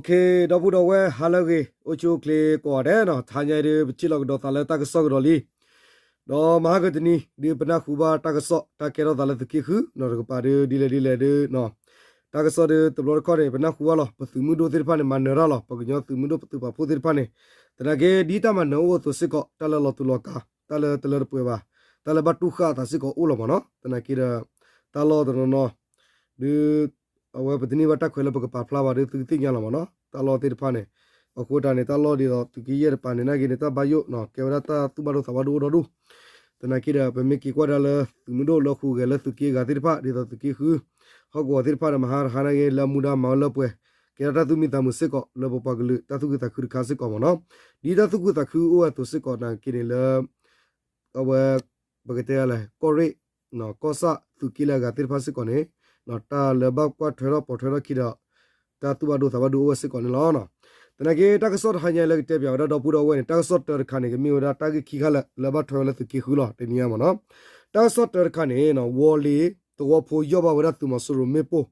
ဒီပုၢ်ဒီဝဲၢ်ဟါလၢအဂ့ၤ အိၣ်ဆူၣ်အိၣ်ချ့ကိးဂၤဒဲးနီၤ, တဟါညါအံၤဒုး ပထံၣ်လိာ်ကဒီးသးလၢတၢ်ကစီၣ်ကဒီးလံ ဒီးမဟါကတနံၤ ဒုးပနၢ်ဟူဘၣ်တၢ်ကစီၣ် တၢ်ကဲထီၣ်သးလၢသုးက့ဃုနီၤတကပၤဒုး ဒ်လဲၣ်ဒ်လဲၣ်ဒုး တၢ်ကစီၣ်ဒုးတဘျီတခီၣ်န့ၣ် ပနၢ်ဟူဘၣ်လီၤ. ပသုးမုၢ်ဒိၣ်သ့ၣ်တဖၣ်န့ၣ် မၤနၢၤတၢ်လီၤ. ပကညီသုးမုၢ်ဒိၣ်ပသုးပာ်ဖှိၣ်သ့ၣ်တဖၣ်န့ၣ် သနာ်က့ ဒ်တၢ်မၤနၢၤအိၣ်အသိးစ့ၢ်ကီး တၢ်လၢလီၤတူာ်လီၤကာ် တၢ်လၢတလၢတပှဲၤဘၣ် တၢ်လၢဘၣ်တူၢ်ဃာ်အသးစ့ၢ်ကီးအိၣ်လီၤမ့ၢ်နီၤ. သနာ်က့ဒီး တၢ်လီၢ်တနီၤနီၤ ဒုး အဝဲပတန့ၢ်ဘၣ်တၢ်ခွဲးလၢပကပာ်ဖျါဘၣ်ဒီး သုကသ့ၣ်ညါလီၤမ့ၢ်နီၤ တၢ်လီၢ်သ့ၣ်တဖၣ်န့ၣ်. အဃိတၢ်န့ၣ် တၢ်လီၢ်ဒ်သိးသုးက့ယဲၢ်တပၤန့ၣ် နာ်က့န့ၣ် တၢ်ဘၣ်ယိၣ်နီၤ ကဲဝဲဒၣ်တၢ်သူၣ်ဘၣ်ဒိသးဘၣ်ဒိအိၣ်ဒီဒူၣ်. သနာ်က့ဒီး ပမ့ၢ်က့ၤကွၢ်ဒၣ်လၢ သုးမုၢ်ဒိၣ်လၢဟူးဂဲၤလၢသုးက့အဂၤသ့ၣ်တဖၣ် ဒ်သိးသုးက့ဃု ဟီၣ်ကဝီၤသ့ၣ်တဖၣ်ဒီး မဟါတဟါနာ်က့ လၢအမူဒါမၤဝဲလၢပှဲၤ ကဲထီၣ်တၢ်သူၣ်မံသးမုာ်စ့ၢ်ကီး လၢပပှၤကလုာ်တၢ်သူၣ်ခုသးခုတခါစ့ၢ်ကီးမ့ၢ်နီၤ. ဒ်တၢ်သူၣ်ခုသးခုအိၣ်ဝဲအသိးစ့ၢ်ကီးနာ်က့န့ၣ်လၢ အဝဲ ပကတဲလဲၣ် ကီၢ်ရ့ၣ် ကီၢ်ဆၣ် သုးက့လၢအဂၤသ့ၣ်တဖၣ်စ့ၢ်ကီးန့ၣ် တၢ်လၢဘၣ်ကွၢ်ထွဲထီၣ်ပိာ်ထွဲထီၣ်ခံဒီး တၢ်သူၣ်ဘၣ်ဒိသးဘၣ်ဒိအိၣ်ဝဲစ့ၢ်ကီးန့ၣ်လီၤ. သနာ်က့ တၢ်ကစီၣ်တဟါညါလၢကတဲပၠးဝဲဒၣ်ဒီပုၢ်ဒီဝဲၢ်န့ၣ် တၢ်ကစီၣ်တၢတခါန့ၣ် ကမ့ၢ်ဝဲဒၣ်တၢ်ဂ့ၢ်ခံခါလၢာ် လၢဘၣ်ထွဲဝဲလၢသုးက့ဃုလီၤ တနံၤညါမ့ၢ်နီၤ. တၢ်ကစီၣ်တၢတခါန့ၣ် ဝီၤလ့ၤသဝီဖိယီၢ်ဘၣ်ဝဲဒၣ်သုးမီၤစိရိၤမ့ၣ်ပိၢ်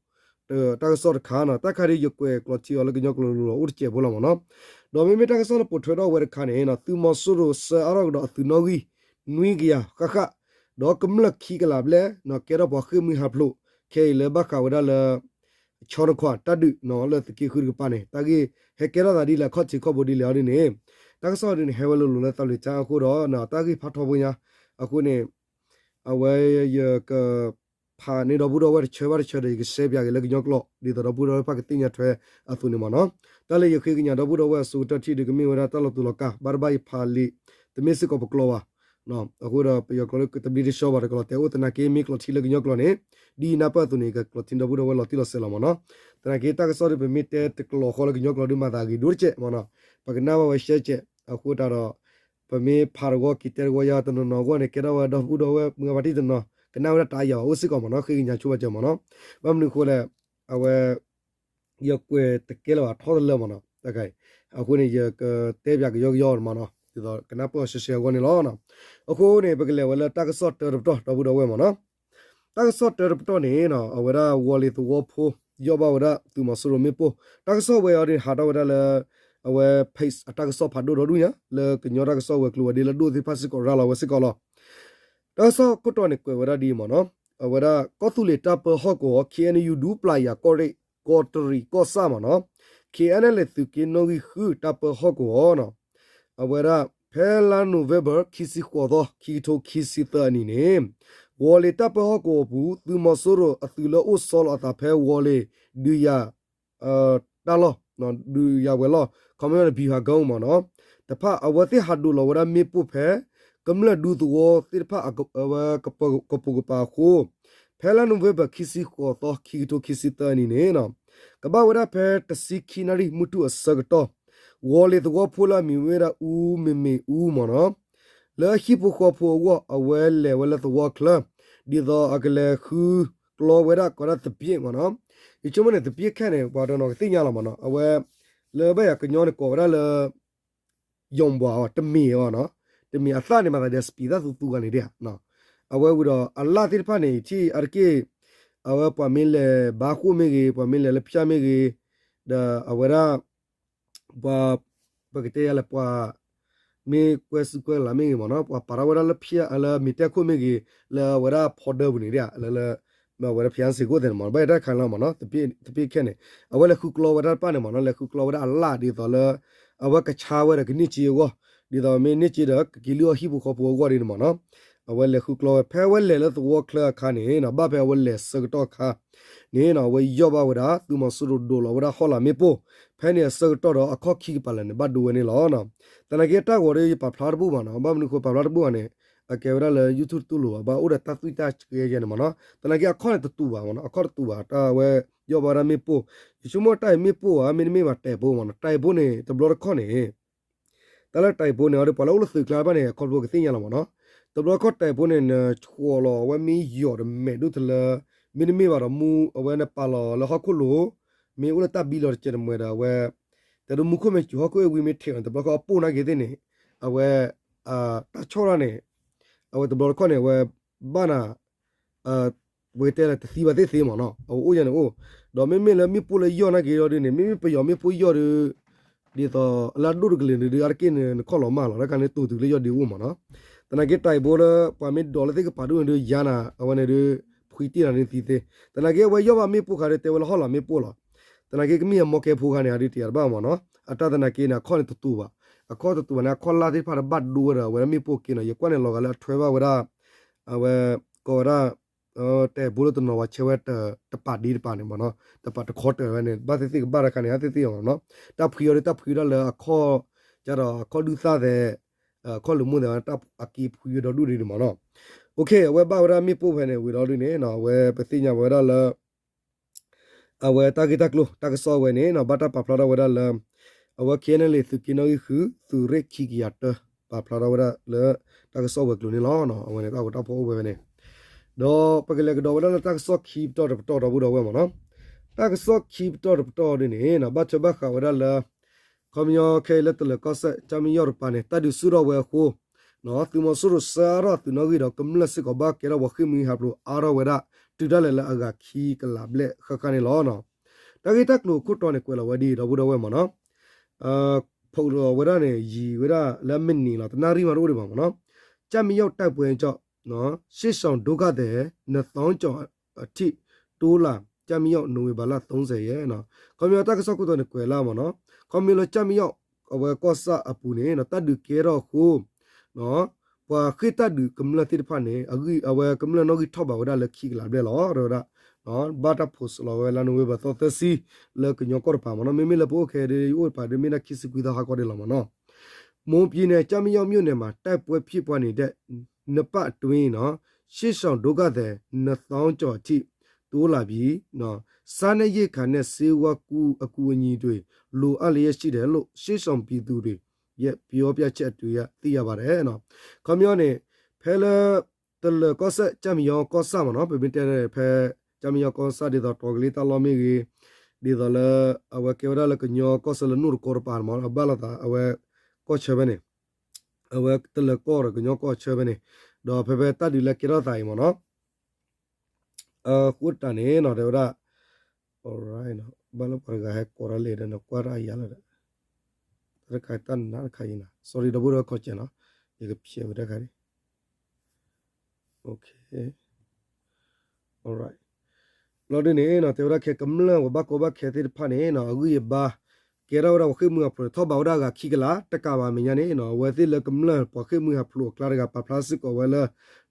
တၢ်ကစီၣ်တခါနီၤ. တၢ်ခါဒ်ယကွဲးကျိးထံအီၤလၢကညီကျိာ်လိၤလိၤအိၣ်တစဲးဖိလီၤမ့ၢ်နီၤ. ဒီးမ့မ့ၢ်တၢ်ကစီၣ်လၢပိာ်ထွဲထီၣ်ဝဲတခါန့ၣ် သုးမီၤစိရိၤဆှၢအါထီၣ်ကဒီးအသုးနီၣ်ဂံၢ် နွံကယၤဃၣ်ဃၣ် ဒီးကမျၢၢ်ခံကလးဘျဲၣ် ကဲထီၣ်ပှၤဃ့ၢ်မှံဟးဖျိး ခဲအံၤလၢဘၣ်ဃးဝဲဒၣ်လၢ ဆီနခွါတၢ်ဒုးနီၤလၢသုးက့ဃုတကပၤန့ၣ် တၢ်ဂ့ၢ်ဟဲကဲထီၣ်သးဒ်လဲၣ် အခီၣ်ထံးခီၣ်ဘိဒ်လဲၣ်အီၤဒ်န့ၣ် တၢ်ကစီၣ်ဒ်န့ၣ် ဟဲဝဲလိၤလိၤလၢသးလံာ်ဆါအဃိဒီး တၢ်ဂ့ၢ်ဖးထီဖိညါ အဃိန့ၣ် အဝဲယက ဖးန့ၢ်ဒီပုၢ်ဒီဝဲၢ်တဆၢဘၣ်တဆၢဒီး ယကရှဲပၠးက့ၤလၢကညီကျိာ် ဒ်သိးဒီပုၢ်ဒီဝဲၢ်တဖၣ်ကသ့ၣ်ညါထွဲအသိးန့ၣ်မ့ၢ်နီၤ. တၢ်လၢယဃ့ကညးဒီပုၢ်ဒီဝဲၢ်အဆိကတၢၢ်ထံၣ်ဒီး ကမ့ၢ်ဝဲဒၣ်တၢ်လီၤတူာ်လီၤကာ် ဘၣ်တဘၣ်ယဖးလံာ် တမ့ၢ်စ့ၢ်ကီးပကျိာ်ဘၣ်. အဃိဒီးပယီၤကျိာ်လၢတဘျံးတဆှီဘၣ်တကလီၤတဲာ်အိၣ် သနာ်က့မ့ၢ်ကျိးထံလၢကညီကျိာ်န့ၣ် ဒ်ယနၢ်ပၢၢ်အသိးန့ၣ် ကကျိးထံဒီပုၢ်ဒီဝဲၢ်လီၤတံၢ်လီၤဆဲးလီၤမ့ၢ်နီၤ. သနာ်က့တၢ်ကစီၣ်ဒီးပမ့ၢ်တဲတကလီၤဃီလၢကညီကျိာ်ဒီးမၤသးဂ့ၤဒိၣ်တကဲးမ့ၢ်နီၤ. ပကနၣ်ဘၣ်ဝဲရှဲတကဲး အဃိတၢ်ဒီး ပမ့ၢ်ဖးတဝီက့ၤတဲတဝီယါတနီၤနီၤအဂီၢ်န့ၣ် ကဲထီၣ်ဝဲဒီပုၢ်ဒီဝဲၢ်မုၢ်ဂၤဘၣ်တံၢ်တနီၤ ကနၣ်ဝဲဒၣ်တၢ်အါယၤဘၣ်အိၣ်စ့ၢ်ကီးမ့ၢ်နီၤ ဃ့ကညးဆိဘၣ်စၢၤမ့ၢ်နီၤ. ဘၣ်မနုၤအဃိလဲၣ် အဝဲ ယကွဲးတကဲလၢၤဘၣ်ထီတလၢမ့ၢ်နီၤ. အဃိန့ၣ် ယကတဲပၠးကယီကယီမ့ၢ်နီၤ ဒ်သိးကနၢ်ပၢၢ်အီၤရှဲရှဲအဂီၢ်န့ၣ်လီၤ. အဃိန့ၣ် ပကလဲၤဝဲလၢတၢ်ကစီၣ်တၢတပတီၢ်ဒီပုၢ်ဒီဝဲၢ်မ့ၢ်နီၤ. တၢ်ကစီၣ်တၢတပတီၢ်န့ၣ် အဝဲဒၣ်ဝီၤလ့ၤသဝီဖိ ယီၢ်ဘၣ်ဝဲဒၣ်သုးမီၤစိရိၤမ့ၣ်ပိၢ် တၢ်ကစီၣ်ဝဲအံၤဒ်ဟးထီၣ်ဝဲဒၣ်လၢ အဝဲ page အတၢ်ကစီၣ်ဖးဒိၣ်ဒီဒူၣ်ညါ လၢကညီတၢ်ကစီၣ်ဝဲၤကျိၤဝဲၤဒ့လၢဒိၣ်သ့ၣ်တဖၣ်စ့ၢ်ကီးရၤလီၤဝဲစ့ၢ်ကီးလီၤ. တၢ်ကစီၣ်ခိၣ်တီန့ၣ်ကွဲးဝဲဒၣ်ဒ်အံၤမ့ၢ်နီၤ. အဝဲဒၣ်ကီၢ်သူလ့ၤတၢ်ပၢဟီၣ်ကဝီၤ ခ့ၣ်အဲၣ်ယူၣ် ဒူပျၢ်ယၤကီၢ်ရ့ၣ် ကီးတရံးကီၢ်ဆၣ်မ့ၢ်နီၤ ခ့ၣ်အဲၣ်ယူၣ် လဲၤသုးက့နီၣ်ဂံၢ်ဃုတၢ်ပၢဟီၣ်ကဝီၤနီၤ. အဝဲဒၣ်ဖဲလါ November ခံဆံဃိးသီ ခံကထိခံဆံသၢအနံၣ်န့ၣ် ဝီၤလ့ၤတၢ်ပၢဟီၣ်ကဝီၤပူၤ သုးမီၤစိရိၤအသုးလၢအိၣ်ဆီလီၤအသးဖဲဝီၤလ့ၤ ဒုးယၤ တၢ်လီၢ် ဒုးယၤဝဲၤလီၢ် ခီမ့ၢ်န့ၣ် ဗျူဟာကုန်း မ့ၢ်နီၤ တဖၣ် အဝဲသ့ၣ်ဟးဒိးလီၤဝဲဒၣ်မ့ၣ်ပိၢ်ဖဲ ကမျၢၢ်ဒူသဝီသ့ၣ်တဖၣ်အဝဲကပိာ်ကပၤအဃိ ဖဲလါ November ခံဆံဃိးသီ ခံကထိခံဆံသၢနံၣ်န့ၣ် ကဘၣ်ဝဲဒၣ်ဖဲတဆံခံနၣ်ရံၣ်မုၢ်ထူၣ်အဆၢကတီၢ် ဝီၤလ့ၤသဝီဖိလၢအမံၤဝဲဒၣ်အူမ့မ့ၣ်အူမ့ၢ်နီၤ လၢဟံၣ်ဖိဃီဖိအဂီၢ် အဝဲလဲၤဝဲလၢသဝီချၢ ဒ်သိးအကလဲၤဃုကျီဝဲဒၣ်ကိးဒၣ်သပ့ၣ်မ့ၢ်နီၤ. ယဆိကမိၣ်န့ၣ် သပ့ၣ်ခဲန့ၣ် ပှၤတနီၤကသ့ၣ်ညါလီၤမ့ၢ်နီၤ အဝဲ လၢဘၣ်ယၤကညီန့ၣ်ကိးဝဲဒၣ်လၢ ယီၢ်ဘှးအီၤ တမ့ၢ်အီၤနီၤ တမ့ၢ်အသၣ်န့ၣ် မၤသးဒ်စပံးသၣ်သူသူဂၤန့ၣ်ဒၣ် အဝဲဝံၤဒီးအလၣ်သ့ၣ်တဖၣ်န့ၣ် ထံၣ်အါတက့ၢ် အဝဲပှၤမ့ၢ်လဲၤဘါဃိၣ်မ့ၢ်ဂ့ၤ ပှၤမ့ၢ်လဲၤလၢဖၠၣ်မ့ၢ်ဂ့ၤ ဒီးအဝဲဒၣ် ပှၤ ပကတဲယၤလဲၣ် ပှၤ မ့ၢ်ကွဲစုကွဲလးမ့ၢ်ဂ့ၤမ့ၢ်နီၤ ပှၤပာ်ထီၣ်ဝဲဒၣ်လၢဖၠၣ်လၢမ့ၢ်တဲခိၣ်မ့ၢ်ဂ့ၤ လၢအဝဲဒၣ်ဖီဒၢပူၤန့ၣ်ဒၣ် လၢလၢ မ့ၢ်အဝဲဒၣ်ဖၠၣ်စ့ၢ်ကီးသ့ၣ်န့ၣ်မ့ၢ်နီၤ ဘၣ်ယတၢ်ခါလီၤမ့ၢ်နီၤ သပ့ၣ်ခဲန့ၣ် အဝဲလဲၤဃုကျီဝဲဒၣ်တဖၣ်န့ၣ်မ့ၢ်နီၤ လဲၤဃုကျီဝဲဒၣ်အလၣ်ဒ်သိးလၢ အဝဲကဆါဝဲဒီးကန့ၢ်စ့အဂီၢ် ဒ်သိးမ့ၢ်န့ၢ်စ့ဒီး ကက့ၤလုၢ်အီၣ်ဟံၣ်ဖိဃီဖိအဂီၢ်ဒ်န့ၣ်မ့ၢ်နီၤ အဝဲလဲၤဃုကျီဝဲ ဖဲအဝဲလဲၤလၢသဝီချၢအခါန့ၣ်နီၤ ဘၣ်ဖဲအဝဲလဲၤဆၢကတီၢ်အခါ န့ၣ်နီၤ အဝဲယီၢ်ဘၣ်ဝဲဒၣ် သုးမီၤစိရိၤဒိးလီၤဝဲဒၣ်ဟီၣ်လာ်မ့ၣ်ပိၢ် ဖဲန့ၣ်အဆၢကတီၢ်ဒီးအခီၣ်ခံကပၤလၢာ်န့ၣ် ဘၣ်ဒိဝဲန့ၣ်လီၤ. သနာ်က့တၢ်ဂီၤဒီးယပာ်ဖျါတဘူၣ်ဘၣ်နီၤ ဘၣ်မနုၤဃိပာ်ဖျါတဘူၣ်ဘၣ်န့ၣ် အကဲဝဲဒၣ်လၢ YouTube တတူၢ်လိာ်ဘၣ် ဘၣ်အိၣ်ဒီးတၢ်သွံၣ်တၢ်ကဲယဲန့ၣ်မ့ၢ်နီၤ သနာ်က့အခီၣ်န့ၣ်တတူာ်ဘၣ်မ့ၢ်နီၤ အခီၣ်တတူာ်ဘၣ် တၢ်အဝဲ ယီၢ်ဘၣ်ဝဲဒၣ်မ့ၣ်ပိၢ် ယဆိကမိၣ်တၢ်အံၤမ့ၣ်ပိၢ်ဧါ မ့တမ့ၢ်ဘၣ်တၢ်အံၤဖိမ့ၢ်နီၤ တၢ်အံၤဖိန့ၣ် တဘျီတခီၣ်န့ၣ် တၢ်လၢတၢ်အံၤဖိန့ၣ် အီၤဒီးပှၤလၢအိၣ်လၢသုးကျါတဖၣ်န့ၣ် အခီပညီကသ့ၣ်ညါလီၤမ့ၢ်နီၤ တဘျီတခီၣ်တၢ်အံၤဖိန့ၣ် နဆိးလီၤအဝဲမ့ၢ်ယိာ်တမဲာ်ဒိၣ်တလၢ မ့တမ့ၢ်ဘၣ်ဒီးမူအဝဲနပာ်လီၤလၢဟီၣ်ခိၣ်လိၤ မ့ၢ်အိၣ်လၢတၢ်ဘံလီၤတကဲးတမှဲၤဒီးအဝဲ တဲဒိမူခိၣ်မ့ၢ်စူၤဟီၣ်ခိၣ်အ့ၣ်ဝံမ့ၢ်ထဲးအီၤန့ၣ် တဘျီတခီၣ်အပိၢ်နာ်က့ၤသ့ၣ်န့ၣ် အဝဲ တၢ်ဆီၣ်တၢ်န့ၣ် အဝဲတဘျီတခီၣ်န့ၣ် အဝဲဘၣ်နၤ ပကတဲလၢတသံဘၣ်သ့ၣ်သ့မ့ၢ်နီၤ အဝဲအိၣ်ယဲန့ၣ်အိၣ် ဒီးမ့မ့ၢ်လၢမ့ၣ်ပိၢ်လၢယီၢ်နာ်က့ဒီးဒ်န့ၣ် မ့မ့ၢ်ပယီၤမ့ၣ်ပိၢ်ယီၢ်ဒီး ဒ်သိးလၢအဒိၣ်တကလုာ်န့ၣ်ဒီး အါတက့ၢ်န့ၣ် နခီၣ်လီၤမၢ်လီၤ တၢ်ခါန့ၣ် တိၢ်တုၤလၢယီၢ်ဒ့အိၣ်မၢ်နီၤ. သနာ်က့ တၢ်အံၤဘိလၢပှၤမ့ၢ်ဒိးလၢသ့ၣ်ကပၤဒိၣ်န့ၣ်ဒီး ယါနၤ အဝဲန့ၣ်ဒီး ဖှံတ့ၢ်နၤန့ၣ်သံသ့. သနာ်က့ အဝဲယီၢ်ဘၣ်မ့ၣ်ပိၢ်ခါဒီး တဲဝဲလၢဟီၣ်လာ်မ့ၣ်ပိၢ်လီၤ. သနာ်က့ ကမ့ၢ်အမီၢ်ကဲဖိခါန့ၣ် အဒုးတယၤတဘၣ်မၢ်နီၤ. အတၢ်သနာ်က့န့ၣ် အခီၣ်န့ၣ်တတူာ်ဘၣ်. အခီၣ်တတူာ်ဘၣ်န့ၣ် အခီၣ်လၢ်သ့ၣ်တဖၣ်ဒီးဘၣ်ဒိဝဲဒီး အဝဲဒၣ်မ့ၣ်ပိၢ်က့နီၤ. ယကွၢ်န့ၣ်လီၤဂာ်လၢအထွဲဘၣ်ဝဲဒၣ် အဝဲ ကိးဝဲဒၣ် တဲာ်ဘိလၢတနီၤဝဲဆဲးဝဲတပာ်ဒ့တပာ်န့ၣ်မၢ်နီၤ. တပာ်တခီတၢၢ်ဝဲန့ၣ် ဘၣ်သ့ၣ်သ့ၣ်ကဘၣ်တၢ်ခါန့ၣ် သ့ၣ်သ့ၣ်အီၤမၢ်နီၤ. တၢ်ဖှံအီၤဒီးတၢ်ဖှံဒၣ်လၢအခီၣ် ကဒီးအခီၣ်ဒုၣ်သၣ်သဲး အခီၣ်လၢမိၢ်သဲးဝဲ တၢ်အက့ဖှံဝဲဒီဒူၣ်ဒံးမၢ်နီၤ. Okay အဝဲဘၣ်ဝဲဒၣ်မ့ၣ်ပိၢ်ဖဲန့ၣ် ဝံၤဒီဒူၣ်န့ၣ် အဝဲပသ့ၣ်ညါဝဲဒၣ်လၢ အဝဲတၢ်ဂ့ၢ်တၢ်ကျိၤ တၢ်ကစီၣ်ဝဲန့ၣ် ဘၣ်တၢ်ပာ်ဖျါထီၣ်ဝဲဒၣ်လၢ အဝဲ K N L A သုးက့နီၣ်ဂံၢ်ဃု သုးရ့ၣ်ခံကယၤတၢ ပာ်ဖျါထီၣ်ဝဲဒၣ်လၢ တၢ်ကစီၣ်ဝဲၤကျိၤန့ၣ်လီၤ. အဝဲန့ၣ် တၢ်ဂီၤတၢ်ဖီအိၣ်ဝဲဖဲန့ၣ် ဒီးပကလဲၤကဒီးဝဲဒၣ်လၢတၢ်ကစီၣ်ခံပတီၢ်တပတီၢ်ဒီပုၢ်ဒီဝဲၢ်မၢ်နီၤ. တၢ်ကစီၣ်ခံပတီၢ်တပတီၢ်ဒ်န့ၣ် ဘၣ်ထွဲဘၣ်ဃးဝဲဒၣ်လၢ ခီပညီခဲအံၤလၢတလၢၤကီၢ်စဲၣ် ကၠၢ်မ့ၣ်ယီၢ်တပၤန့ၣ် တၢ်ဒုးဆူၣ်ထီၣ်ဝဲအဃိ သုးမီၤစိရိၤဆှၢအါထီၣ်သုးနီၣ်ဂံၢ်ဒီးကမျၢၢ်စ့ၢ်ကီးဘၣ်ကဲထီၣ်ပှၤဃ့ၢ်မှံဟးဖျိးအါထီၣ်ဝဲဒၣ် တုၤဒၣ်လဲာ်လၢအဂၤခံကလးဘျဲၣ်ဃၣ်ဃၣ်န့ၣ်လီၤ. တၢ်ဂ့ၢ်တၢ်ကျိၤအခိၣ်တီန့ၣ် ကွဲးလီၤဝဲဒ်အံၤဒီပုၢ်ဒီဝဲၢ်မၢ်နီၤ. ဖီၣ်လီၤဝဲဒၣ်န့ၣ် ယံာ်ဝဲဒၣ်လၢမ့ၢ်နံၤလီၤ တနၣ်ရံၣ်မးတအိၣ်ဒံးဘၣ်မၢ်နီၤ. ကၠၢ်မ့ၣ်ယီၢ်တၢ်ပှဲၤကၠီၣ် ရှေ့ဆောင်ဒုက္ခသည် နှစ်သောင်းကျော်အထိ တိုးလာ ကၠၢ်မ့ၣ်ယီၢ် နိၣ်ဝ့ဘၢၣ်လ သုံးဆယ် ယဲၢ် ခီပညီတၢ်ကစီၣ်ခိၣ်တီန့ၣ်ကွဲးလၢမၢ်နီၤ. ခီပညီလၢကၠၢ်မ့ၣ်ယီၢ် အဝဲကီၢ်ဆၣ်အပူၤန့ၣ် တၢ်ဒုးကဲထီၣ်အဃိ ပှၤဃ့ၢ်တၢ်ဒုးကမျၢၢ်သ့ၣ်တဖၣ်န့ၣ် အဝဲကမျၢၢ်နီၣ်ဂံၢ်ထီၣ်ဘးဝဲဒၣ်လၢခံကလးဘျဲၣ်လီၤ တဲဝဲဒၣ်. ဘၣ်တၢ် post လီၤဝဲလါနိၣ်ဝ့ဘၢၣ်သီသၢဆံ လၢကညီကီၢ်တပၤမၢ်နီၤ. မ့မ့ၢ်လၢပအိၣ်ခဲအံၤဒီး ယအိၣ်တပၤဒီး မ့ၢ်ဒၣ်ခံဆံခွံသီဟါခီဒံးလီၤမၢ်နီၤ. မွန်ပြည်နယ် ကၠၢ်မ့ၣ်ယီၢ်မြို့နယ်မှာ တိုက်ပွဲဖြစ်ပွားနေတဲ့ နှစ်ပတ်အတွင်း စစ်ရှောင်ဒုက္ခသည် နှစ်သောင်းကျော်အထိ တိုးလာပြီး စားနပ်ရိက္ခာနဲ့ ဆေးဝါးအကူအညီတွေ လိုအပ်လျက်ရှိတယ်လို့ စစ်ရှောင်ပြည်သူတွေရဲ့ ပြောပြချက်အရ သိရပါတယ် ခီပညီန့ၣ် ဖဲလၢ တလၢၤကီၢ်စဲၣ် ကၠၢ်မ့ၣ်ယီၢ်ကီၢ်ဆၣ်မၢ်နီၤ. ပမ့ၢ်တဲဖဲ ကၠၢ်မ့ၣ်ယီၢ်ကီၢ်ဆၣ် ဒ်သိးတီၤကလ့တၢ်လီၢ်မ့ၢ်ဂ့ၤ, ဒ်သိးလၢ အဝဲကဲဝဲဒၣ်လၢကညီကီၢ်ဆၢလၢနိၣ်တကီတပၤမၢ်နီၤ ဘၣ်လိာ်သးအဝဲ ကီၢ်ဆၢဖဲန့ၣ် အဝဲတလၢၤကီၢ်ဒီးကညီကီၢ်ဆၢဖဲန့ၣ် ဒီးဖဲဖဲတၢ်ဒုးလၢကဲထီၣ်သးအံၤမၢ်နီၤ အဃိတၢ်န့ၣ်နီၤ တဲဝဲဒၣ် alright ဘၣ်လၢပှၤတဂၤဟဲကိးတၢ်လဲၣ်ဒီး နကွၢ်တၢ်အယါလီၤဒီး တၢ်တခါတၢ်နးတခါအံၤနီၤ sorry ဒီပုၢ်ဒီဝဲၢ်ခီကဲနီၤ ယကဖျဲးဝဲတၢ်ခါန့ၣ် alright လီၤဒ်န့ၣ်နီၤ တဲဝဲဒၣ်ခဲကမျၢၢ်ပှၤဘၣ်ကီဘၣ်ခဲသ့ၣ်တဖၣ်န့ၣ်နီၤ အဂံၢ်အဘါ ကဲထီၣ်ဝဲဒၣ်ပှၤဃ့ၢ်မှံဟးဖျိးန့ၣ် ထီၣ်ဘးဝဲဒၣ်အဂၤခံကလး တကးဘၣ်အမဲာ်ညါန့ၣ်နီၤ အဝဲသ့ၣ်လၢကမျၢၢ်ပှၤဃ့ၢ်မှံဟးဖျိးအကျါတဂၤ ပာ်ဖျါစ့ၢ်ကီးဝဲလၢ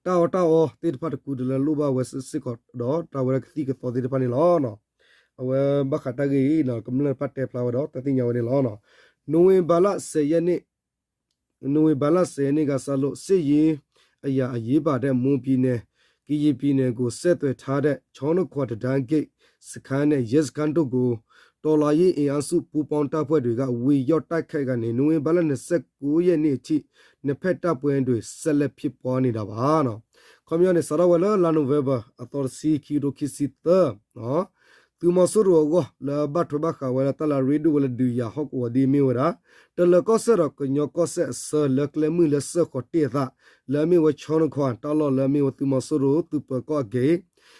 တၢ်အီၣ်တၢ်အီသ့ၣ်တဖၣ်တကူတလၢလိၣ်ဘၣ်ဝဲစ့ၢ်ကီးဒီး တၢ်ဝဲဒၣ်ကသံၣ်ကသီသ့ၣ်တဖၣ်န့ၣ်လီၤ. အဝဲဘၣ်ဃးတၢ်ဂ့ၢ်အံၤနီၤ ကမျၢၢ်တဖၣ်တဲဖျါဝဲဒီး တၢ်သ့ၣ်ညါဝဲန့ၣ်လီၤ. နိၣ်ဝ့ဘၢၣ်လ ဆယ်ရက်နေ့ နိၣ်ဝ့ဘၢၣ်လ ဆယ်ရက်နေ့ကစလို့ စစ်ရေးအရ အရေးပါတဲ့ မွန်ပြည်နယ် ကရင်ပြည်နယ်ကို ဆက်သွယ်ထားတဲ့ ချောင်းနှစ်ခွတံတားဂိတ်စခန်းနဲ့ ရဲစခန်းတို့ကို တော်လှန်ရေးအင်အားစုပူးပေါင်းတပ်ဖွဲ့တွေက ဝင်ရောက်တိုက်ခိုက်ကနေ နိုဝင်ဘာလ နှစ်ဆယ့်ကိုးရက်နေ့အထိ နှစ်ဖက်တိုက်ပွဲတွေ ဆက်လက်ဖြစ်ပွားနေတာပါ ခီပညီန့ၣ် စးထီၣ်ဝဲလၢလါနိၣ်ဝ့ဘၢၣ် အသီတဆံ ခံကထိခံဆံသၢ သုးမီၤစိရိၤအဂီၢ် လၢဘၣ်ထွဲဘၣ်ဃးဝဲဒၣ်တၢ်လၢအရ့ဒိၣ်ဝဲလၢဒုးယၤဟီၣ်ကဝီၤဒ်အမ့ၢ်ဝဲဒၣ် တလၢၤကီၢ်စဲၣ်ဒီးကညီကီၢ်စဲၣ်အဆၢ လၢကျဲမုၢ်လၢစၢဃီၤတ့ၢ်အသး လၢအမ့ၢ်ဝဲ ချောင်းနှစ်ခွ တၢ်လီၢ်လၢအမ့ၢ်ဝဲသုးမီၤစိရိၤသုးပၢၤကီၢ်အဂ့ၢ်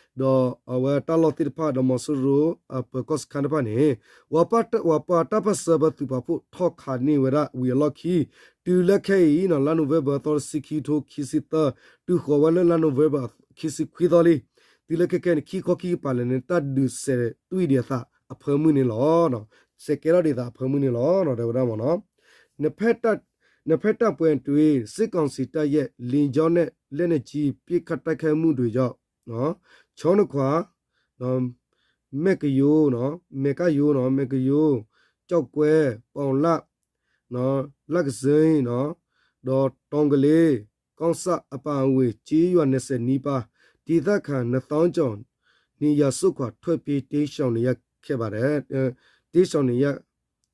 ဒီးအဝဲတၢ်လီၢ်သ့ၣ်တဖၣ်ဒီးမီၤစိရိၤအပၢၤကီၢ်စခန်းတဖၣ်န့ၣ် ပှၤပာ်တၢ်ပၢၢ်ဆၢဖဲသုးပာ်ဖှိၣ်ထီၣ်ခးန့ၢ်ဝဲဒၣ်ဝံၤအလီၢ်ခံ တုၤလၢခဲအံၤနီၤ လါနိၣ်ဝ့ဘၢၣ်သီတဆံ ခံကထိခံဆံသၢ တုၤဃီၤဝဲလၢလါနိၣ်ဝ့ဘၢၣ် ခံဆံခွံသီလံ. တုၤလၢခဲခဲန့ၣ် ခံခီခံကပၤလဲၣ်န့ၣ် တၢ်ဒုးစဲးတွံၢ်ဒံးအသးအဖၢမုၢ်န့ၣ်လီၤ. စဲးကဲထီၣ်ဒံးအသးအဖၢမုၢ်န့ၣ်လီၤ တဲဝဲဒၣ်မၢ်နီၤ. နှစ်ဖက်တပ်ပွဲအတွင်း စစ်ကောင်စီတပ်ရဲ့ လေကြောင်းနဲ့ လက်နက်ကြီး ပစ်ခတ်တိုက်ခိုက်မှုတွေကြောင့် ချောင်းနှစ်ခွ မဲကယိ မဲကယိ မဲကယိ ကျောက်ကွဲ ပေါင်လတ် လကစၢ် ဒီးတောင်ကလေး ကောင်းဆတ် အပါအဝင် ကျေးရွာ နှစ်ဆယ်နီးပါး ဒေသခံ နှစ်သောင်းကျော် နေရပ်စွန့်ခွာ ထွက်ပြေးတိမ်းရှောင်နေရခဲ့ပါတယ် တိမ်းရှောင်နေရ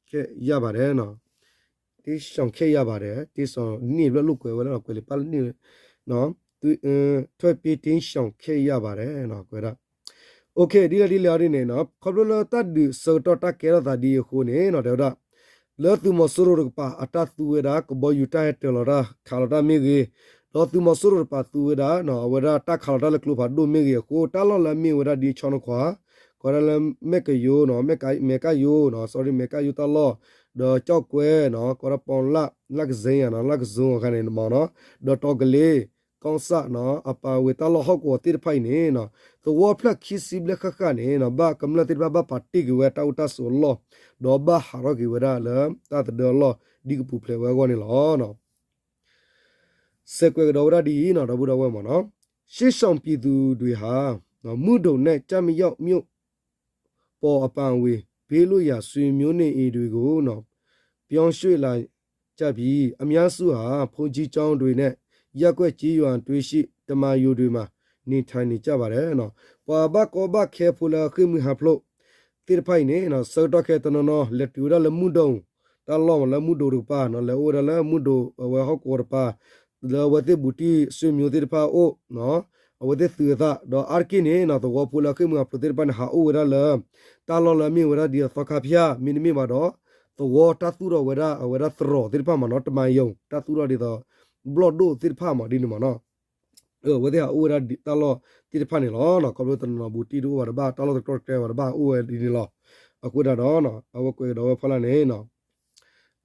ခဲ့ရပါတယ် တိမ်းရှောင်ခဲ့ရပါတယ် တိမ်းရှောင် န့ၢ်ဘျီလိာ်ကွဲဝဲလၢ ကွဲးလံာ်ပၢ်လၢန့ၢ် ထွက်ပြေးတိမ်းရှောင်ခဲ့ရပါတယ် ကွဲးဒၣ် Okay ဒ်လဲၣ်ဒ်လဲၣ်အီၤဒ်န့ၣ်နီၤ ခီဖျိလၢတၢ်ဒုးဆၢကတီၢ်တၢ်ကဲထီၣ်သးဒ်အံၤအဃိန့ၣ်နီၤ တဲဝဲဒၣ် လၢသုးမီၤစိရိၤတကပၤအတၢ်သူဝဲဒၣ် ကဘီယူၤတၢ်ဟဲတၢၤလီၤတၢ်ခးလီၤတၢ်မ့ၢ်ဂ့ၤ, ဒီးသုးမီၤစိရိၤတကပၤသူဝဲဒၣ် အဝဲဒၣ်တၢ်ခးလီၤတၢ်လၢကျိဖးဒိၣ်မ့ၢ်ဂ့ၤအဃိ တၢ်လီၢ်လၢအမ့ၢ်ဝဲဒၣ်ဒ်ချောင်းနှစ်ခွ ကိးဒၣ်လၢမဲၢ်ကယိနီၤ, မဲၢ်ကယိနီၤ, sorry, မဲၢ်ကယိတၢ်လီၢ်, ဒီးကၠီၣ်ကွဲနီၤ, ကိးဒၣ်ပီလၢ်, လၢ်ကစ့ယၤနီၤ, လၢ်ကစ့အဂၤန့ၣ်မ့ၢ်နီၤ, ဒီးတီၤကလ့, ကီၢ်ဆၣ်နီၤ, အပာ်ဝဲတၢ်လီၢ်ဟီၣ်ကဝီၤသ့ၣ်တဖၣ်အံၤန့ၣ်နီၤ, သဝီဖျၢၣ်ခံဆံဘျဲၣ်ဃၣ်ဃၣ်န့ၣ်နီၤ, ဘၣ်ကမျၢၢ်သ့ၣ်တဖၣ်ဘၣ်ပာ်တ့ၢ်က့ၤဝဲတၢ်အိၣ်တၢ်ဆိးအလီၢ်, ဒီးဘၣ်ဟးထီၣ်က့ၤဝဲဒၣ်လၢတၢ်သဒၢအလီၢ် ဒ်ကပူၤဖျဲးဝဲအဂီၢ်န့ၣ်လီၤ. စဲးကွဲးကဒီးဝဲဒၣ်ဒ်အံၤနီၤ ဒီပုၢ်ဒီဝဲၢ်မ့ၢ်နီၤ, စစ်ရှောင်ပြည်သူတွေဟာ မုဒုံနဲ့ ကျောက်မီးကျောက်မြို့ ပေါ်အပါအဝင် ဘေးလွတ်ရာဆွေမျိုးနေအိမ်တွေကို ပြောင်းရွှေ့လာကြပြီး အများစုဟာ ဘုန်းကြီးကျောင်းတွေနဲ့ ရပ်ကွက်ကျေးရွာတွေရှိ တမံၤယိုတွေမှာ နေထိုင်နေကြပါတယ် ပှၤဘၣ်ကီဘၣ်ခဲဖိလၢအဃ့ၢ်မှံဟးဖျိးသ့ၣ်တဖၣ်အံၤန့ၣ် ဆၢကတီၢ်ခဲအံၤတနီၤနီၤ လဲၤတုၤဝဲဒၣ်လၢမုဒုံ တၢ်လီၢ်မး လၢမုဒုံတကပၤနီၤ လဲၤအိၣ်ဝဲဒၣ်လၢမုဒုံ အဝဲဟီၣ်ကဝီၤတပၤ လၢအဝဲသ့ၣ်ဘူးတံၢ်ဆွေမျိုးသ့ၣ်တဖၣ်အအိၣ် အဝဲသ့ၣ်သုးအသး ဒီးအါတက့ၢ်န့ၣ်နီၤ သဝီဖိလၢအဃ့ၢ်မှံဟးဖျိးသ့ၣ်တဖၣ်န့ၣ် ဟးအိၣ်ဝဲဒၣ်လၢ တၢ်လီၢ်လၢအမ့ၢ်ဝဲဒၣ်ဒ်သိးသီခါဖၠၣ် မ့တမ့ၢ်ဘၣ်ဒီး သဝီတၢ်သူၣ်ထီၣ်ဝဲဒၣ်အဝဲဒၣ်သရိာ်သ့ၣ်တဖၣ်မးနီၤ တမံၤယို တၢ်သူၣ်ထီၣ်ဒ်သိး ဘျီၣ်ဒိၣ်သ့ၣ်တဖၣ်မးဒ်န့ၣ်မးနီၤ အဝဲသ့ၣ်ဟးအိၣ်ဝဲဒၣ်တၢ်လီၢ်သ့ၣ်တဖၣ်န့ၣ်လီၤ. ခီဖျိတနီၤနီၤဘူးတံၢ်တအိၣ်ဘၣ်တဘၣ် တၢ်လီၢ်တကြၢးတကျဲဘၣ်တဘၣ် အိၣ်ဝဲဒ်န့ၣ်လီၤ. အဃိဒၣ်ဒီး အဝဲကွဲးကဒီးဝဲဖီလာ်န့ၣ်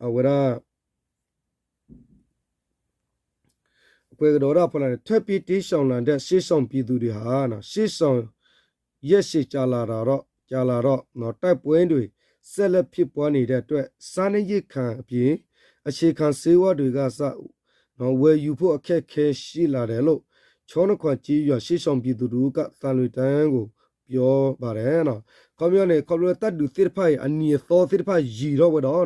အဝဲဒၣ် ကွဲးကဒီးဝဲဒၣ်ဖီလာ်န့ၣ် ထွက်ပြေးတိမ်းရှောင်လာတဲ့ စစ်ရှောင်ပြည်သူတွေဟာ စစ်ရှောင် ရက်ရှည်ကြာလာတာတော့ ကြာလာတော့ တိုက်ပွဲတွေ ဆက်လက်ဖြစ်ပွားနေတဲ့အတွက် စားနပ်ရိက္ခာအပြင် အခြေခံဆေးဝါးတွေကစ ဝယ်ယူဖို့အခက်အခဲရှိလာတယ်လို့ ချောင်းနှစ်ခွကျေးရွာ စစ်ရှောင်ပြည်သူတစ်ဦးက သံလွင်တိုင်းကို ပြောပါတယ် ခီပညီန့ၣ် ခီဖျိလၢတၢ်ဒုးသ့ၣ်တဖၣ်အံၤ အနံၤအသီသ့ၣ်တဖၣ်ယံာ်ထီၣ်ဝဲဒီး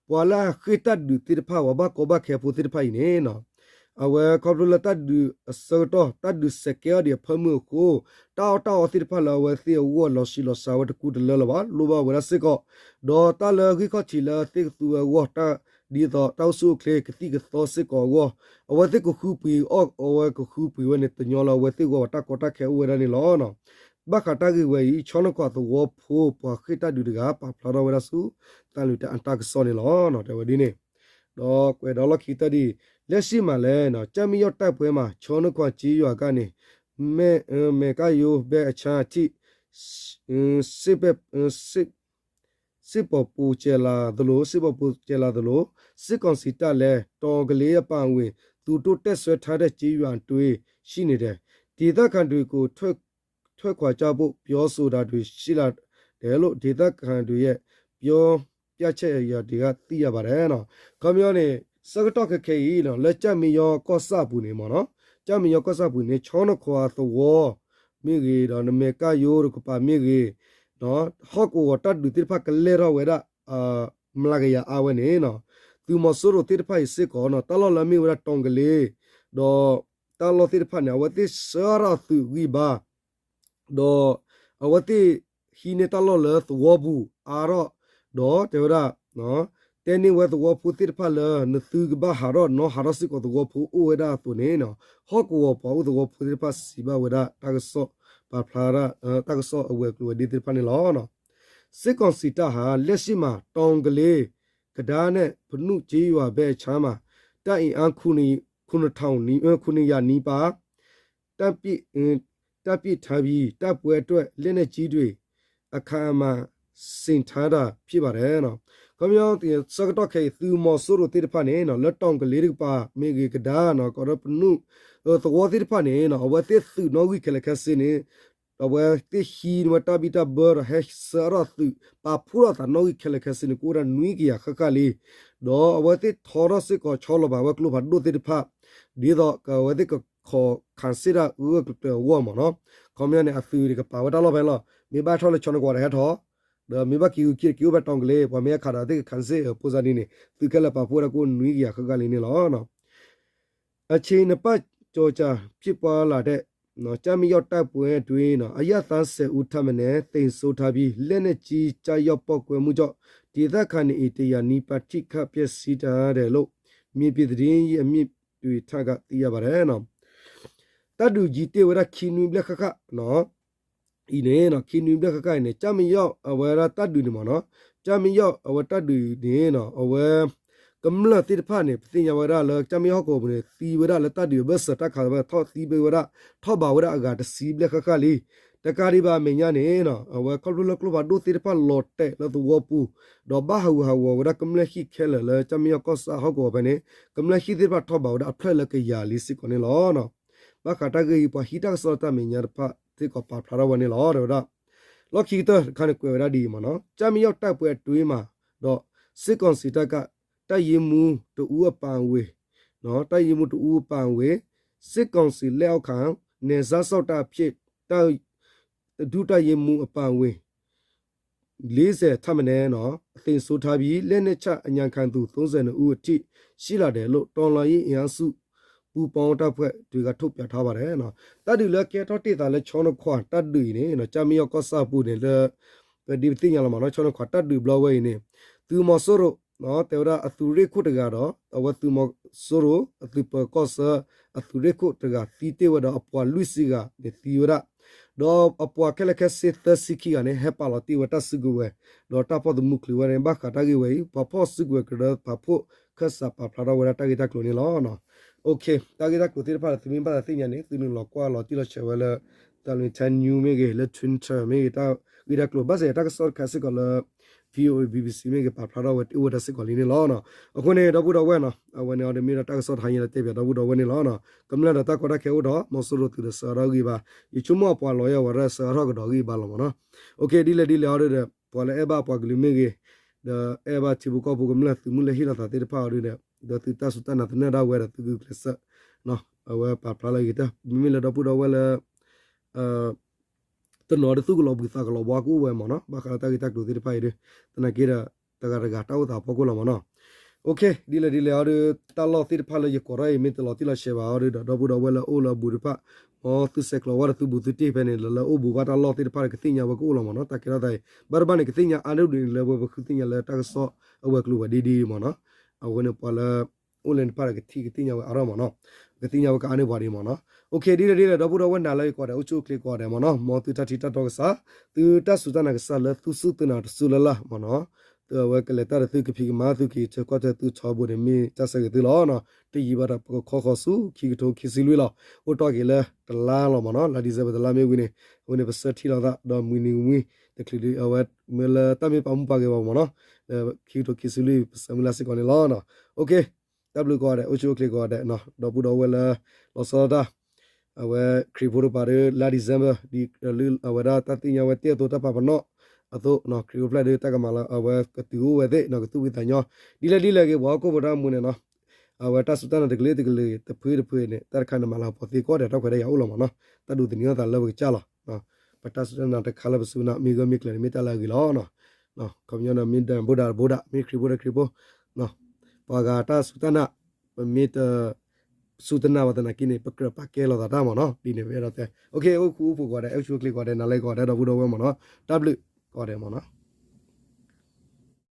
ပှၤလၢအဃ့ၢ်တၢ်ဒုးသ့ၣ်တဖၣ် ပှၤဘၣ်ကီဘၣ်ခဲဖိသ့ၣ်တဖၣ်အံၤန့ၣ် အဝဲခီဖျိလၢတၢ်ဒုးအဆၢကတီၢ် တၢ်ဒုးစဲးကဲအီၤဒံးအဖၢမုၢ်အဃိ တၢ်အီၣ်တၢ်အီသ့ၣ်တဖၣ်လၢအဝဲသ့ၣ်အဂီၢ်လီၤဆံးလီၤစှၤဝဲတကူတလၢလၢၤဘၣ် လိၣ်ဘၣ်ဝဲဒၣ်စ့ၢ်ကီး ဒီးတၢ်လၢဂံၢ်ခီၣ်ထံးလၢသ့ၣ်ကသူဝဲအဂီၢ် ဒ်သိးတၢ်အိၣ်ဆူၣ်အိၣ်ချ့ကသံၣ်ကသီစ့ၢ်ကီးအဂီၢ် အဝဲသ့ၣ်ကဃုပှ့ၤအီၣ် အဝဲကဃုပှ့ၤဝဲန့ၣ် တညီလၢအဝဲသ့ၣ်အဂီၢ်ဘၣ် တၢ်ကီတၢ်ခဲအိၣ်ဝဲဒၣ်န့ၣ်လီၤ. ဘၣ်ဃးတၢ်ဂ့ၢ်ဝဲအံၤ ချောင်းနှစ်ခွသဝီဖိ ပှၤဃ့ၢ်တၢ်ဒုးတဂၤ ပာ်ဖျါထီၣ်ဝဲဒၣ်ဆူ သံလွင်တိုင်းအတၢ်ကစီၣ်န့ၣ်လီၤ. တဲဝဲဒ်န့ၣ် ဒီးကွဲးဒီးလီၢ်ခံကတၢၢ်ဒ်အံၤ လက်ရှိမှာလည်း ကျောက်မီးကျောက်တိုက်ပွဲမှာ ချောင်းနှစ်ခွကျေးရွာကနေ မဲ- မဲးကယိဘက်အခြမ်းအထိ စစ်- စစ်- စစ်ပေါ်ပိုကျယ်လာသလို စစ်ပေါ်ပိုကျယ်လာသလို စစ်ကောင်စီတပ်လည်း တောင်ကလေးအပါအဝင် သူတို့တပ်စွဲထားတဲ့ကျေးရွာတွေရှိနေတယ်။ ဒေသခံတွေကို ထွက်- ထွက်ခွာကြဖို့ ပြောဆိုတာတွေရှိလာတယ်လို့ ဒေသခံတွေရဲ့ ပြောပြချက်အရ ဒီကသိရပါတယ် ခီပညီန့ၣ် ဆၢကတီၢ်ခဲခဲအံၤ လၢကၠၣ်မံယီၤကီၢ်ဆၣ်အပူၤန့ၣ်မ့ၢ်နီၤ ကၠၣ်မံယီၤကီၢ်ဆၣ်အပူၤန့ၣ် ချောင်းနှစ်ခွသဝီ မ့ၢ်ဂ့ၤ ဒီးနမဲာ်ကၢ်ယိၤတကပၤမ့ၢ်ဂ့ၤ ဟီၣ်ကဝီၤတၢ်ဒုးသ့ၣ်တဖၣ်ကလဲၢ်ထီၣ်ဝဲဒၣ် မျးကယၤအါဝဲန့ၣ် သုးမီၤစိရိၤသ့ၣ်တဖၣ်အံၤစ့ၢ်ကီး တၢ်လီၢ်လၢအမ့ၢ်ဝဲဒၣ် တောင်ကလေး ဒီးတၢ်လီၢ်သ့ၣ်တဖၣ်န့ၣ် အဝဲသ့ၣ်ဆှၢအါထီၣ်သုးဂံၢ်ဘါ ဒီးအဝဲသ့ၣ်ဟံးန့ၢ်တၢ်လီၢ်လၢသဝီပူၤအါထီၣ် ဒီးတဲဝဲဒၣ် တဲန့ၢ်ဝဲသဝီဖိသ့ၣ်တဖၣ်လၢ နသုကဘၣ်ဟးထီၣ်နီၢ်ဟးထီၣ်စ့ၢ်ကီးသဝီဖိအိၣ်ဝဲဒၣ်အသိးန့ၣ် ဟီၣ်ကဝီၤပှၤအိၣ်သဝီဖိသ့ၣ်တဖၣ်စံးဘၣ်ဝဲဒၣ်တၢ်ကစီၣ် ပာ်ဖျါ တၢ်ကစီၣ်အဝဲၤကျိၤဝဲၤဒ့သ့ၣ်တဖၣ်န့ၣ်လီၤ. စစ်ကောင်စီတပ်ဟာ လက်ရှိမှာ တောင်ကလေး၊ ကဒါးနဲ့ ဖနုကျေးရွာဘက်အခြမ်းမှာ တပ်အင်အား ခုနှစ်ထောင်နီး- ခုနှစ်ရာနီးပါး တပ်ဖြန့်- တပ်ဖြန့်ထားပြီး တိုက်ပွဲအတွက် လက်နက်ကြီးတွေ အခိုင်အမာ ဆင်ထားတာ ဖြစ်ပါတယ် ခီပညီ ဆၢကတီၢ်ခဲအံၤ သုးမီၤစိရိၤသ့ၣ်တဖၣ်န့ၣ် လၢတောင်ကလေးတကပၤ မ့ၢ်ဂ့ၤ ကဒါးနီၤ ကဒီးပနုာ် သဝီသ့ၣ်တဖၣ်န့ၣ် အဝဲသ့ၣ်သုးနီၣ်ဂံၢ်ခဲလၢာ်ခဲဆ့န့ၣ် အဝဲသ့ၣ်ဟံးန့ၢ်ဝဲတၢ်ဘံၣ်တၢ်ဘၢဒီး ဟဲဆှၢအါထီၣ်သုး ပာ်ဖှိၣ်ထီၣ်သးနီၣ်ဂံၢ်ခဲလၢာ်ခဲဆ့န့ၣ် ကအိၣ်ဝဲဒၣ်နွံကယၤဃၣ်ဃၣ်လံ ဒီးအဝဲသ့ၣ်ထီထီၣ်စ့ၢ်ကီး ဆီလီၤဘၣ်ဝဲကျိဖးဒိၣ်သ့ၣ်တဖၣ် ဒ်သိးအဝဲသ့ၣ်ကခိးခးစ့ၣ်တၢ်ဂၢၢ်ကျၢၤအဂီၢ်မ့ၢ်နီၤ ခီပညီန့ၣ် အသုးန့ၣ်ကပာ်ဝဲတၢ်လီၢ်ဖဲန့ၣ်လီၤ. မ့ၢ်ဘၣ်ထီၣ်လၢဆီနကွၢ်ဒီးဟဲထီၣ် ဒီးမ့ၢ်ဘၣ်က့ၤဂုၤက့ၤတက့ၤအိၣ်ဖဲတီၤကလ့ ပှၤမ့ၢ်ဟဲခးဒီးသ့ၣ်ကခးစ့ၣ် ဖိစၢ်ဒ်န့ၣ် သုးခဲလၢာ်ပာ်ဖှိၣ်ဝဲဒၣ်ကအိၣ်နွံကယၤဃၣ်ဃၣ်လံန့ၣ်လီၤ. အချိန်နှစ်ပတ်ကျော်ကြာဖြစ်ပွားလာတဲ့ ကျောက်မီးကျောက်တိုက်ပွဲအတွင်း အရပ်သားဆယ်ဦးထက်မနည်း သေဆုံးထားပြီး လက်နက်ကြီးကျရောက်ပေါက်ကွဲမှုကြောင့် ဒေသခံနေအိမ် တစ်ရာနီးပါး ထိခိုက်ပျက်စီးထားတယ်လို့ မြေပြင်သတင်းရင်းမြစ်တွေထံက သိရပါတယ် တၢ်ဒုးယံာ်တ့ၢ်ဝဲဒၣ်ခံနွံဘျဲၣ်ဃၣ်ဃၣ် အံၤန့ၣ် ခံနွံဘျဲၣ်ဃၣ်ဃၣ်အံၤန့ၣ် ကၠၣ်မံယီၣ်အဝဲဒၣ်တၢ်ဒုးန့ၣ်မ့ၢ်နီၤ ကၠၣ်မံယီၣ်အဝဲတၢ်ဒုးန့ၣ် အဝဲ ကမျၢၢ်သ့ၣ်တဖၣ်န့ၣ် ပသ့ၣ်ညါဝဲဒၣ်လၢကၠၣ်မံယီၣ်ဟီၣ်ကဝီၤပူၤန့ၣ် သံဝဲဒၣ်လၢတၢ်ဒုးအဘၢၣ်စၢၤတၢ်ခးဝဲ ထီၣ်သံဘၣ်ဝဲဒၣ် ထီၣ်ဘးဝဲဒၣ်အဂၤတဆံဘျဲၣ်ဃၣ်ဃၣ်လံ တကးဒံးဘၣ်အမဲာ်ညါန့ၣ် အဝဲခီဖျိလၢကျိဖးဒိၣ်သ့ၣ်တဖၣ်လီၤတဲာ်လၢသဝီပူၤ ဒီးဘၣ်ဟးဂူာ်ဟးဂီၤဝဲဒၣ်ကမျၢၢ်ဟံၣ်ခဲလၢာ်လၢကၠၢ်မ့ၢ်ယီၣ်ကီၢ်ဆၣ်ဟီၣ်ကဝီၤဖဲန့ၣ် ကမျၢၢ်ဟံၣ်သ့ၣ်တဖၣ်ထီၣ်ဘးဝဲဒၣ်အဖျၢၣ်လၢကယၤလံစ့ၢ်ကီးန့ၣ်လီၤ. ဘၣ်ဃးတၢ်ဂ့ၢ်အံၤ ပှၤဟံးတၢ်ကစီၣ်လၢတၢ်မဲာ်ညါတဖၣ်စ့ၢ်ကီးပာ်ဖျါထီၣ်ဝဲန့ၣ်လီၤ. တဲဝဲဒၣ် လီၢ်ခံကတၢၢ်တခါန့ၣ်ကွဲးဝဲဒၣ်ဒ်အံၤမ့ၢ်နီၤ ကၠၢ်မ့ၢ်ယီၣ်တပ်ဖွဲ့အတွင်းမှာ ဒီးစစ်ကောင်စီတပ်က တပ်ရင်းမှူးတစ်ဦးအပါအဝင် တပ်ရင်းမှူးတစ်ဦးအပါအဝင် စစ်ကောင်စီလက်အောက်ခံ နယ်ခြားစောင့်တပ်အဖြစ် တပ် ဒုတပ်ရင်းမှူးအပါအဝင် လေးဆယ်ထက်မနည်း သေဆုံးထားပြီး လက်နက်ချအညံခံသူ သုံးဆယ့်နှစ်ဦးအထိ ရှိလာတယ်လို့ တော်လှန်ရေးအင်အားစုပူးပေါင်းတပ်ဖွဲ့တွေက ထုတ်ပြန်ထားပါတယ်. တၢ်ဒုးလၢကဲထီၣ်တ့ၢ်သးလၢ ချောင်းနှစ်ခွ တၢ်ဒုးအံၤန့ၣ် ကၠၢ်မ့ၢ်ယီၣ်ကီၢ်ဆၣ်အပူၤန့ၣ်လၢ ပဒ်ပသ့ၣ်ညါလီၤမ့ၢ်နီၤ ချောင်းနှစ်ခွ တၢ်ဒုးဘျီဝဲအံၤန့ၣ် သုးမီၤစိရိၤ တဲဝဲဒၣ်အသုးရ့ၣ်ခိၣ်တဂၤဒီး အဝဲသုးမီၤစိရိၤ အသုးပၢၤကီၢ်ဆၢ အသုးရ့ၣ်ခိၣ်တဂၤသံတ့ၢ်ဝဲဒီးအပှၤလွံၢ်ဆံဂၤန့ၣ်သံဝဲဒၣ် ဒီးအပှၤခဲလၢာ်ခဲဆ့သၢဆံခံဂၤန့ၣ် ဟဲပာ်လီၤတ့ၢ်ဝဲတၢ်စုကဝဲၤ ဒီးတၢ်ဖီၣ်သမူချုးဝဲန့ၣ် ဘၣ်ဃးတၢ်ဂ့ၢ်ဝဲအံၤ ပှၤဖီၣ်စုကဝဲၤကရၢဖးဖှိၣ်ခၢၣ်စးပာ်ဖျါထီၣ်ဝဲဒၣ်တၢ်ဂ့ၢ်တၢ်ကျိၤန့ၣ်လီၤ. တၢ်ဂ့ၢ်တၢ်ကျိၤသ့ၣ်တဖၣ်ဒီး သုမ့ၢ်ဘၣ်သးသ့ၣ်ညါန့ၣ် သုနုာ်လီၤကွၢ်လီၤတံၢ်လီၤဆဲးဝဲလၢ Thailand News မ့ၢ်ဂ့ၤ လၢ Twitter မ့ၢ်ဂ့ၤ တၢ်ဂ့ၢ်တၢ်ကျိၤ ဘၣ်ဆၣ်တၢ်ကစီၣ်တခါစ့ၢ်ကီးလၢ VOA BBC မ့ၢ်ဂ့ၤ ပာ်ဖျါထီၣ်ဝဲတ့ၢ်အိၣ်ဝဲဒၣ်စ့ၢ်ကီးလံန့ၣ်လီၤ. အဃိန့ၣ် ဒီပုၢ်ဒီဝဲၢ်နီၤ အဝဲန့ၣ်အီၤဒီးမ့ၢ်ဒီးတၢ်ကစီၣ်တဟါညါလၢတဲပၠးဒီပုၢ်ဒီဝဲၢ်န့ၣ်လီၤ. ကမျၢၢ်ဒီးတၢ်ကီတၢ်ခဲအိၣ်ဒီး မီၤစိရိၤသုးဒီးစှၤထီၣ်ဂံၢ်ဘါ ယဆိကမိၣ်အပှၤလီၤယၤဝဲဒၣ်စှၤထီၣ်ကဒီးဂံၢ်ဘါလီၤမ့ၢ်နီၤ. ဒ်လဲၣ်ဒ်လဲၣ်အီၤဒီး ပှၤလၢအဲၣ်ဘၣ်ပှၤကလုာ်မ့ၢ်ဂ့ၤ ဒီးအဲၣ်ဘၣ်ထံဖိကီၢ်ဖိကမျၢၢ်သုးမုၢ်လၢဟ့ၣ်လီၤသးသ့ၣ်တဖၣ်အီၤဒီး ဒီးသုတၢ်စူၢ်တၢ်နာ်သနၢၣ်ဒၣ်ဝဲဒီးသုဂုာ်ကျဲးစၢး အဝဲပာ်ဖျါလၢအဂ့ၤတၢ် မ့မ့ၢ်လၢဒီပုၢ်ဒီဝဲၢ်လၢ တနီၤဒီးသူၣ်ကလီၤဘှံးသးကလီၤဘှါကအိၣ်ဝဲမ့ၢ်နီၤ ဘၣ်ဃးလၢတၢ်ဂ့ၢ်တၢ်ကျိၤသ့ၣ်တဖၣ်အံၤဒီး သနာ်က့ဒီး တဂၤတဂၤတၢ်အိၣ်သးဖီခိၣ်လီၤမ့ၢ်နီၤ. ဒ်လဲၣ်ဒ်လဲၣ်အီၤဒီး တၢ်လီၢ်သ့ၣ်တဖၣ်လၢယကိးထီၣ်အံၤ မ့ၢ်တလီၤတံၢ်လီၤဆဲးဘၣ်အီၤဒီး ဒီပုၢ်ဒီဝဲၢ်လၢအိၣ်လၢအဘူးတဖၣ် မ်သုဆဲးကျိးဝဲဒီးသုဘူးသုတ့ၢ်ဖဲန့ၣ် လၢလၢအိၣ်ဘူးဘၣ်တၢ်လီၢ်သ့ၣ်တဖၣ်ဒီး ကသ့ၣ်ညါဝဲကအိၣ်လီၤမ့ၢ်နီၤ တၢ်ကဲထီၣ်သးအံၤ ဘၣ်တဘၣ်န့ၣ် ကသ့ၣ်ညါအါန့ၢ်ဒံးန့ၣ်လၢဝဲပဃုသ့ၣ်ညါလၢတၢ်ကစီၣ်အဝဲၤကျိၤဝဲၤဒ့ဒ့မ့ၢ်နီၤ အဝဲန့ၣ်ပှၤလၢ အိၣ်လၢန့ၣ်တဖၣ်ဒီးကထံၣ်ကသ့ၣ်ညါဝဲအါထီၣ်မ့ၢ်နီၤ ကသ့ၣ်ညါဝဲကအါန့ၢ်ပှၤဒံးမ့ၢ်နီၤ. ဒ်လဲၣ်ဒ်လဲၣ် ဒီပုၢ်ဒီဝဲၢ်နၤလၢယကိးဂၤဒဲး အိၣ်ဆူၣ်အိၣ်ချ့ကိးဂၤဒဲးမ့ၢ်နီၤ မ်သုတၢ်ထံတၢ်တီကစၢ် သုတၢ်စူၢ်တၢ်နာ်ကစၢ်လၢသူၣ်စူၢ်သးနာ်တစူၢ်လၢ်လၢ်မ့ၢ်နီၤ အဝဲကလဲၤတၢ်ဒီးသုကဖံးကမၤသုက့ၤ ဆၢကီၢ်ဆၢသုထီဘိန့ၣ် မ့ၢ်တၢ်ဆၢဂ့ၤသုလီၤ. တယံာ်ဘၣ်ဒီးပကခီဃီၤဆူခံကထိခံဆံလွံၢ်လီၤ. အိၣ်တ့ၢ်က့ၤလၢတလါလီၤမ့ၢ်နီၤ လါ December တလါမ့ၢ်ဝံၤန့ၣ် အဝဲန့ၣ်ပဆၢထံၣ်လိာ်သး ဒီးမှံနံၤကမှံ တချုးဒံးအဝဲ မ့ၢ်လၢတၢ်မ့ၢ်ပာ်မူပာ်ဂဲၤဘၣ်မ့ၢ်နီၤ လၢခံကထိခံဆံလွံၢ် ပဆၢမုၢ်လၢ်စ့ၢ်ကီးန့ၣ်လီၤ. တၢ်ဘျုးကိးဂၤဒဲး အိၣ်ဆူၣ်အိၣ်ချ့ကိးဂၤဒဲး ဒီပုၢ်ဒီဝဲၢ်လၢ လီၤဆီဒၣ်တၢ် အဝဲခရံာ်ဖိတကပၤဒီး လါ December ဒ်အဝဲဒၣ်တၢ်သ့ၣ်ညါဝဲတ့ၢ်အသိးတၢ်ပာ်ပနီၣ်အသိး ခရံာ်အိၣ်ဖျဲၣ်ဒီးတၢ်ကမၤလၢ အဝဲကတုၤအိၣ်ဝဲသ့ၣ် ကသူၣ်ဖှံသးညီ ဒ်လဲၣ်ဒ်လဲၣ်ဂ့ၤ ပှၤဟီၣ်ခိၣ်ဖိတၢ်မူန့ၣ်နီၤ အဝဲတၢ်စူၢ်တၢ်နာ်တကလုာ်တကလုာ်ဂ့ၤ တဖုတဖုန့ၣ် တၢ်တခါန့ၣ်မၤလၤကပီၤသ့ကိးဂၤဒဲး တၢ်ခွဲးတၢ်ယာ်အိၣ်လီၤမ့ၢ်နီၤ တၢ်ဒိးသန့ၤအသးလၢပကစၢ်လီၤ ပတၢ်စူၢ်တၢ်နာ်တခါလၢပစူၢ်နာ်မ့ၢ်ဂၢၢ်မ့ၢ်ကျၢၤန့ၣ် မ့ၢ်တၢ်လၢအဂ့ၤလီၤ. ခီပညီဒီး မ့ၢ်ဒၣ်ဘိဒၣ်တဘိဒၣ် မ့ၢ်ခရံာ်ဖိဒီးခရံာ်ဖိ ပှၤဂၤတၢ်စူၢ်တၢ်နာ် ပမ့ၢ်တ စူၢ်တၢ်နာ်ဘၣ်သနာ်က့န့ၣ် ပကြၢးပာ်ကဲလိာ်သးတၢ်မ့ၢ်နီၤ ဒ်န့ၣ်ဝဲဒီးတဲ အိၣ်ဃူအိၣ်ဖိးကိးဂၤဒဲး အိၣ်ဆူၣ်အိၣ်ချ့ကိးဂၤဒဲး နၤလၢကိးဂၤဒဲး ဒီပုၢ်ဒီဝဲၢ်မ့ၢ်နီၤ တၢ်ဘျုးကိးဂၤဒဲးမ့ၢ်နီၤ